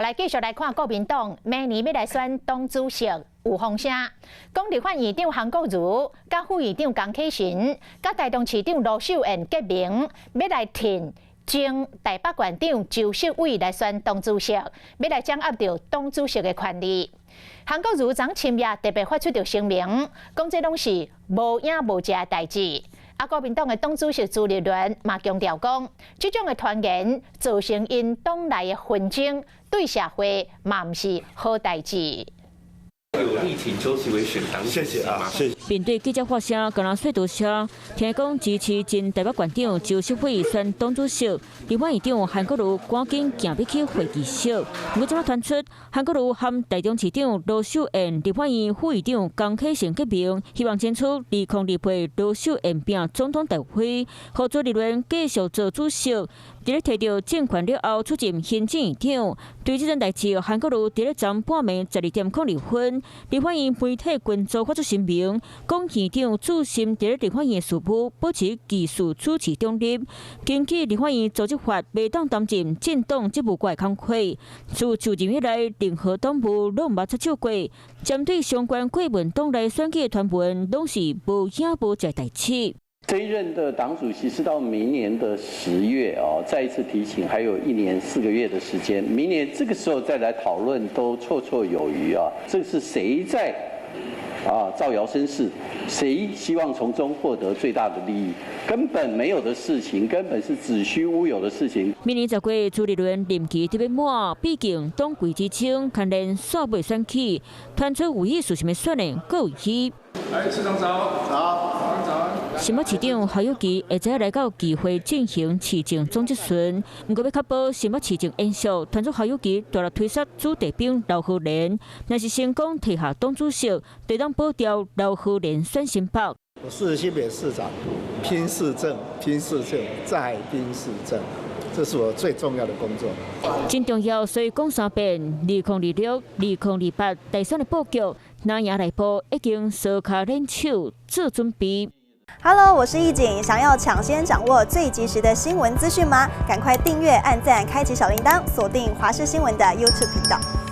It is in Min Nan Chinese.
來繼續來看國民黨明年欲來選黨主席有風聲，講立法院長韓國瑜、佮副院長江啟臣、佮台中市長盧秀燕結盟，欲來挺前台北縣長周錫瑋來選黨主席，欲來掌握著黨主席的權力。韓國瑜昨深夜特別發出著聲明，講這攏是無影無跡的代誌。啊，國民黨的黨主席朱立倫嘛強調講，這種的傳言造成𪜶黨內的紛爭，對社會嘛毋是好代誌。有力挺周錫瑋選黨主席嗎？面對記者發聲，敢若說多聲，聽講支持前台北縣長周錫瑋選黨主席，立法院長韓國瑜趕緊行欲去會議室。毋過這擺傳出，韓國瑜和台中市長盧秀燕、立法院副院長江啟臣結盟，希望爭取2028盧秀燕拼總統大位，予朱立倫繼續做主席。佇咧提著政權了後出任行政院長，對這件代誌，韓國瑜佇咧昨半暝12點02分，立法院媒體群組發出聲明，講院長注心佇咧立法院事務，保持技術主持中立。根據立法院組織法，袂當擔任政黨職務的工課。自就任以來，任何黨務攏毋捌插手過。針對相關過問黨內選舉的傳聞，攏是無影無跡代誌。這一任的黨主席是到明年的10月哦，再一次提醒，還有1年4個月的時間，明年這個時候再來討論都綽綽有餘啊。這是誰在造謠生事？誰希望從中獲得最大的利益？根本沒有的事情，根本是子虛烏有的事情。明年10月，朱立倫任期欲滿，畢竟黨規之爭，牽連煞尾選舉，傳出有意思啥物選的，閣有戲。來，市長早。早。早。新北市長侯友宜下晝來到議會進行市政總質詢，毋過欲確保新北市政延續，傳出侯友宜大力推捒子弟兵劉和蓮，若是成功提下黨主席，就當保調劉和蓮選新北。我是新北市長，拼市政，拼市政，再拼市政，這是我最重要的工作。真重要，所以講三遍：2026、2028大選的布局，藍營內部已經相跤連手做準備。 Hello，我是易景，想要搶先掌握最及時的新聞資訊嗎？趕快訂閱、按讚、開啟小鈴鐺，鎖定華視新聞的 YouTube 頻道。